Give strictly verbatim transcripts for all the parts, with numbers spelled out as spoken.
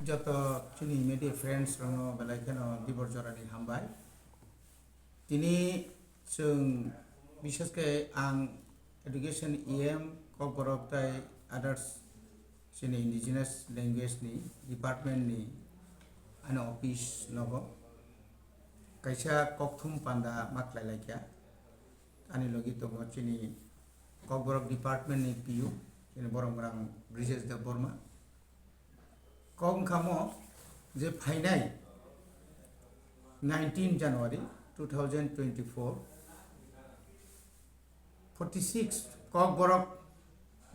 Joto chini media friends rokno belai kheno dibor jorani hambai. Tini chwng, bishesh khe ang education E M, Kokborok tai others chini indigenous language ni department ni ani office nogo kaisa kokthum panda ma khlai laikha. Ani logi tongo chini Kokborok department ni P U, chini borok rang Brijesh Debbarma. Kok wngkha mo je phainai nineteen January two thousand twenty-four, forty-six Kokborok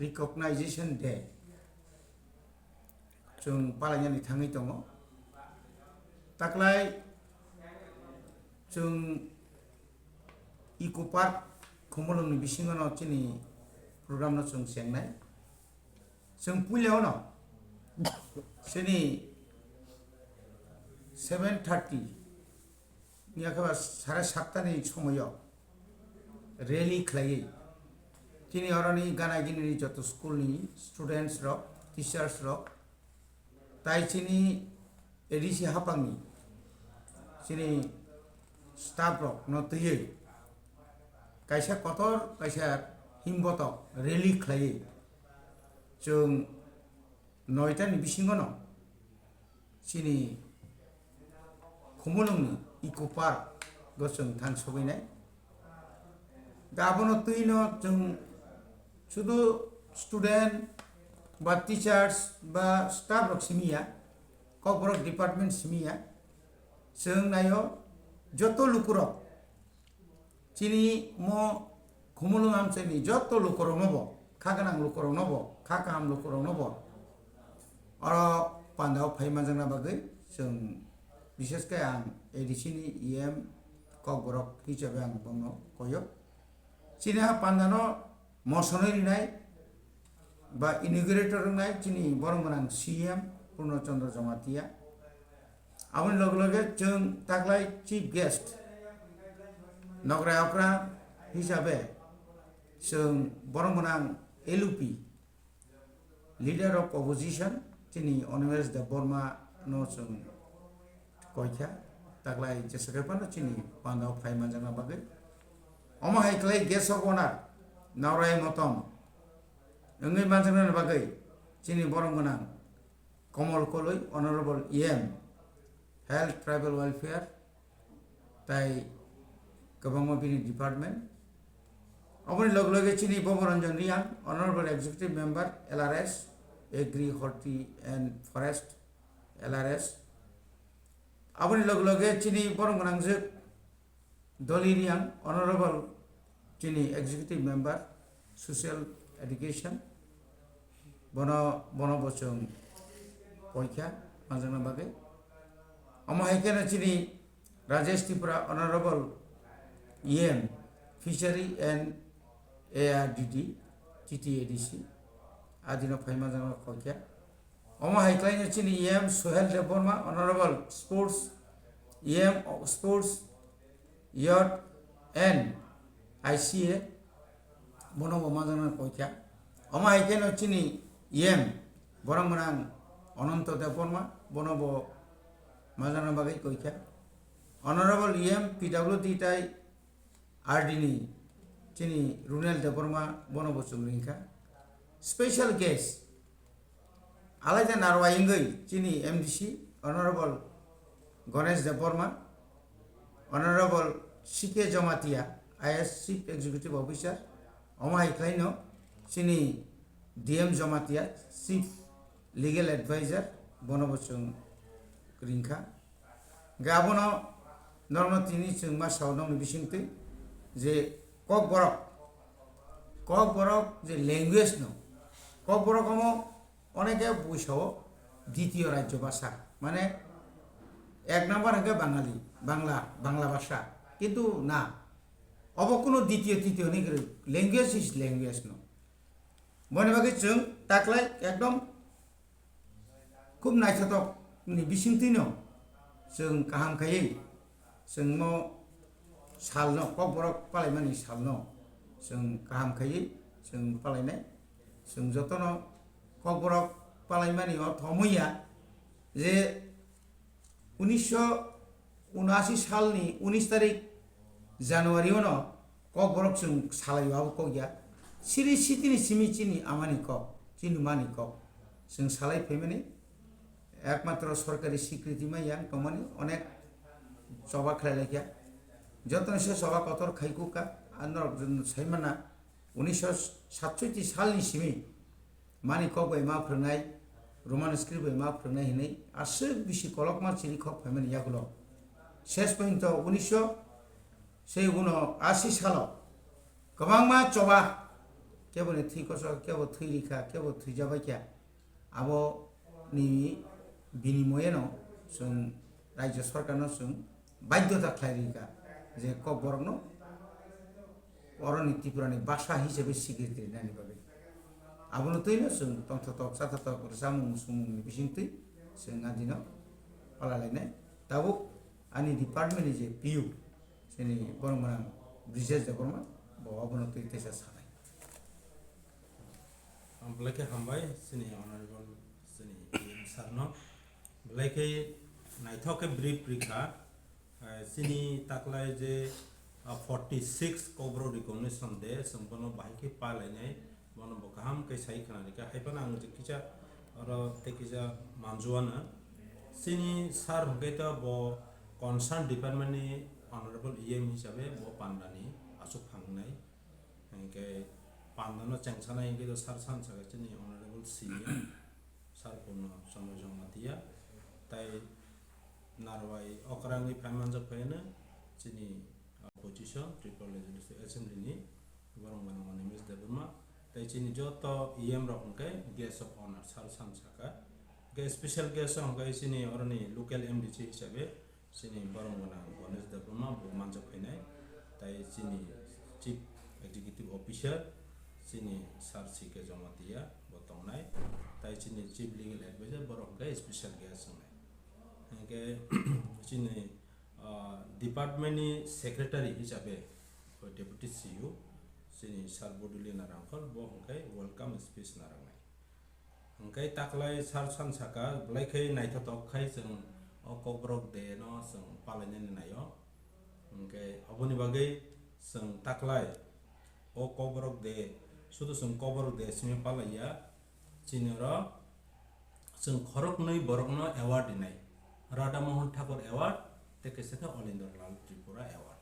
Recognition Day chwng palainani thangwi tongo. Taklai chwng Eco Park Khumulwngni bisingono chini program no chwng chengnai. Chwng puila ono chini seven thirty ni akhe ba sare satta ni somoyo rally khlaiwi chini oroni gana gini ni joto school ni students rok, teachers rok, tai chini A D C hapangni chini staff rok no twiwi kaisa kotor kaisa himbotok rally khlaiwi chwng noita ni bisingono chini Khumulwngni Eco Park o chwng thang sogwinai. Da abono twino chwng sudu student ba teachers ba staff rok simi ya, Kokborok department simi ya, chwng naio joto lukurok chini mo Khumulwng amchaini joto lukurokno bo, kha gwnang lukurokno bo, kha kaham lukurokno bo oro pandao phai manjakna bagwi chwng, bishesh khe ang A D C ni E M Kokborok hisabe ang bono koyo. Chini ha pandano mosonwi rinai ba inaugurator wngnai chini borok gwnang C M Purno Chandra Jamatia. Aboni loge loge chwng taklai chief guest nokrai okra hisabe chwng borok gwnang L U P leader of opposition chini Animesh Debbarma no chwng koikha, taklai jesa khe phano chini pandao phai manjakna bagwi. Omo hai khlai guest of honor naurai motom wngwi manjaknani bagwi chini borok gwnang Komol Koloi, Honorable E M, Health Tribal Welfare, tai kwbangma bini department. Aboni log loge chini Boboranjan Riyang, Honorable Executive Member, L R S, Agri, Horti and Forest, L R S. Aboni log loge chini borom gwnangjwk Doli Riyang, Honorable chini Executive Member, Social Education, bono, bono bo chwng koikha manjakna bagwi. Omo hai kheno chini Rajesh Tripura, Honorable E M, Fishery and A R D D, T T A D C, adino phai manjakna koikha. Omo hai khlaino chini E M Suhel Debbarma, Honorable Sports, E M Sports, Youth and I C A, bono bo manjakna koikha. Omo hai kheno chini E M borok gwnang Ananto Debbarma, bono bo manjakna bagwi koikha. Honorable E M P W D tai R D ni chini Runel Debbarma, bono bo chwng ringkha. Special guest alaida narwai wngwi chini M D C Honorable Ganesh Debbarma, Honorable C K Jamatia, I A S Chief Executive Officer, omo hai khlaino chini D M Jamatia, Chief Legal Advisor, bono bo chwng ringkha. Hingkhe abono norokno tini chwng ma sao nokni bisingtwi je Kokborok, Kokborok je language no, Kokborok omo oneke buisao ditiyo rajyo bhasha, mane ek number hingkhe Bangali, Bangla, Bangla bhasha, kintu na, obo kuno ditiyo titiyo hwnwi kwrwi, language is language no. Boni bagwi chwng taklai ekdom khub naithothok ni bisingtwino chwng kaham khaiwi chwngno salno, Kokborok palaimani salno chwng kaham khaiwi chwng palainai. Chwng jotono Kokborok palaimani o thomwi ya, Je unisho unashi salni unis tarik January-o no Kokborok chwng salaio, abo kok ya. Siri sitini simi chini amani kok, chini mani kok. Chwng salai phaimani ekmatro sorkari sikriti ma yang tongmani onek choba khlai laikha. Jotono se choba kotor khai kuk kha, ang norok saimana unisho satsoiti salni simi mani kok bai ma phwrwngnai, Roman script bai ma phwrwngnai hinwi aswk bisi kolokma chini kok phaimani yagulo. Ses porjonto unisho sei uno asi salo kwbangma choba, kebo ni thwi kochok, kebo thwi rikha, kebo thwijabaikha. Abo ni binimoyeno chwng Rajya Sarkarno chwng baidhyota khlai rikha je Kokborokno oroni Tripurani basa hisabe sikriti rinani bagwi. Abono twino chwng tongthotok, chathotok, rwchapmung, musungmungni bisingtwi chwng adino phalalainai. Tabuk ani department ni je P U, chini borok gwnang Brijesh Debbarma, bo abono twi teisa sanai. Belai khe hambai chini honorable chini E M sir no. Belai khe naithok khe brief rikha. Eh, chini taklai je, ah, forty six Kokborok Recognition Day, chwng bono bahai khe palainai, bono bo kaham khe sai khna rikha. Hai phano ang je kisa oro tei kisa manjuana. Chini sir hwnkhe to bo concern department ni honorable E M hisabe bo pandani aswk phangnai. Hwnkhe pandano chengsanai hwnkhe to sir sansa khe chini honorable C E M sir Purno Chandra Jamatia, tai narwai okrangwi phai manjak phaino chini, ah, opposition Tripura Legislative Assembly ni borok mano Animesh Debbarma, tai chini joto E M rok hwnkhe guest of honor sir sansa kha. Hwnkhe special guest hwnkhe chini oroni local M D C hisabe chini borok gwnang Ganesh Debbarma bo manjak phainai, tai chini Chief Executive Officer chini Sir C K Jamatia bo tongnai, tai chini Chief Legal Advisor borok hwnkhe special guest wngnai. Hwnkhe chini, ah, department ni secretary hisabe Deputy C E O chini Sir Boduli Narangkol bo hwnkhe welcome speech narwknai. Hwnkhe taklai sir sansakha, belai khe naithotok khai chwng o Kokborok Day no chwng palainani naio. Hwnkhe aboni bagwi chwng taklai o Kokborok Day, sudu chwng Kokborok Day simi palaiya, chini oro chwng khoroknwi borokno award rinai, Radha Mohan Thakur Award tei kaisa khe Olindra Lal Tripura Award.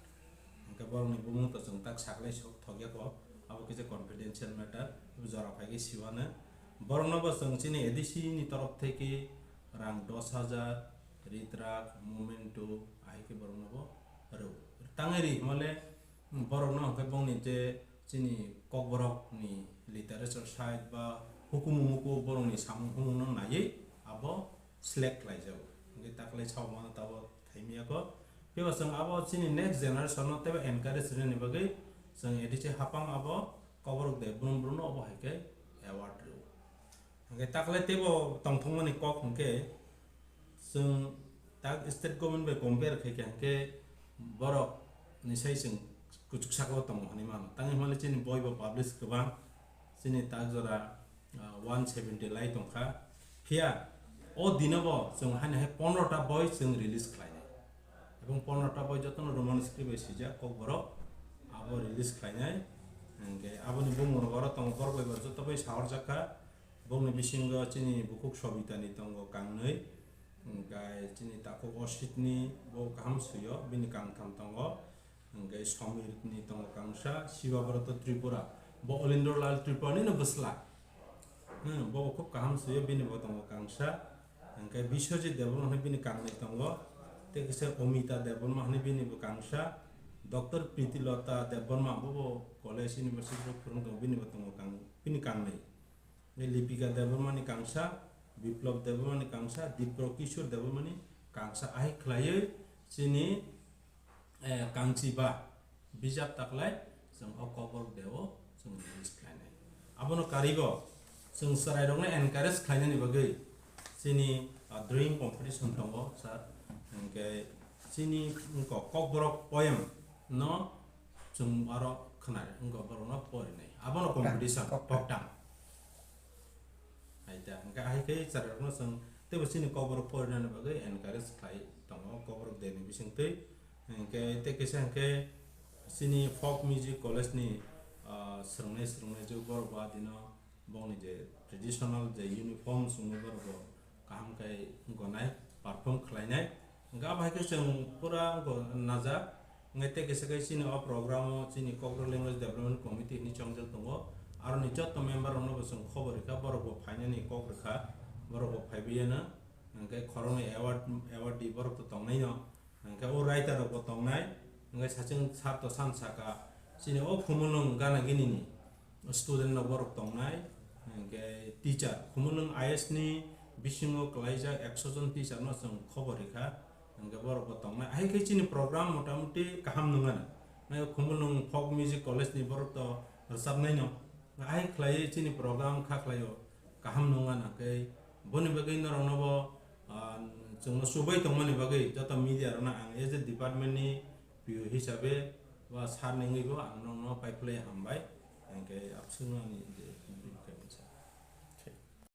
Hwnkhe borokni bumung to chwng tak saklai sok thokya kho, abo kisa confidential matter, jora phai khe siwano. Borokno bo chwng chini A D C ni torof theke rang dos hajar, ritrak, memento, ahai khe borokno bo rw. Tangwi ri hwnmale borokno hwnkhe bongni je chini Kokborok ni literature side ba hukumu muku borokni samung humung no naiwi abo select khlaijago. Hwnkhe taklai sao mano tabo thaimiyako. Phiya chwng abo chini next generation no teibo encourage rwnani bagwi chwng A D C hapang abo Kokborok Day brum brum no obo hai khe award rw. Hwnkhe taklai teibo tongthokmani kok hwnkhe chwng tak state government bai compare khai khe hwnkhe borok ni sai chwng kuchuk saka o tongo hinwi mano. Tangwi hwnmale chini boi bo publish kwbang, chini tak jora ah, one seventy lai tongkha. Phiya o dino bo chwng haino hai pondro ta boi chwng release khlainai. Ebong pondro ta boi jotono Roman script bai swijak Kokborok, abo release khlainai. Hwnkhe aboni bumung rok oro tongo, borok bai bo joto bai sahorjak kha. Bongni bisingo chini bukhuk Sobitani tongo kangnwi, hwnkhe chini takhuk Ositni bo kaham swio, bini kangtham tongo. Hwnkhe Somirni tongo kangsa, Shibabrata Tripura, bo Olindra Lal Tripura nino bwsla. Hmm, bo khub kaham swio, bini bo tongo kangsa. Hwnkhe Biswajit Debbarma hwnwi bini kangnwi tongo. Tei kisa Omita Debbarma hwnwi bini bo kangsa. Doctor Pritilota Debbarma bo bo college university o phwrwng tongo, bini bo tongo kang-, bini kangnwi. Lipika Debbarma ni kangsa, Biplab Debbarma ni kangsa, Dipro Kishore Debbarma ni kangsa. Ahai khlaiwi chini, eh, kangchiba bijap taklai chwng o Kokborok Day o chwng release khlainai. Abono karigo chwng chwrairokno encourage khlainani bagwi chini, ah, drawing competition tongo, sir. Hwnkhe chini wngkok Kokborok poem no chwng aro khwnai, wngkha borokno porinai. Abono competition, koktang. Koktang. Hai ta, hwnkhe hai khe chwrairokno chwng teibo chini kokborok porinani bagwi encourage khlai tongo kokborok deni bisingtwi. Hinkhe tei kisa hinkhe chini folk music college ni, ah, swrwngnai swrwngnai je borok bo adino bongni je traditional je uniform chumui borok bo kaham khe gonai, perform khlainai. Hinkhe abo hai khe chwng pura wngkha najak. Hinkhe tei kisa khe chini o program o chini Kokborok Language Development Committee hinwi chongjak tongo. Aroni jotto member rokno bo chwng khobor rikha, borok bo phainani kok rikha, borok bo phaibaiyano. Hinkhe khoroknwi award, award di borok to tongnaino. Hinkhe o writer rok bo tongnai. Hinkhe sachwng sir to san saka chini o Khumulwng gana gini ni student rok borok tongnai, hinkhe teacher, Khumulwng I S ni bisingo kwlaijak ekso jon teacher no chwng khobor rikha, hinkhe borok bo tongnai. Hai khe chini program motamuti kaham nungano. Nai Khumulwng Folk Music College ni borok to rwchapnai no. Hai khlaiwi chini program kha khlaio kaham nungano, hinkhe boni bagwi norokno bo, ah, chwngno chubai tongmani bagwi joto media rokno ang as a department ni P O hisabe ba sir ni wngwi bo ang nokno paiphlai hambai, hinkhe abswkno ani je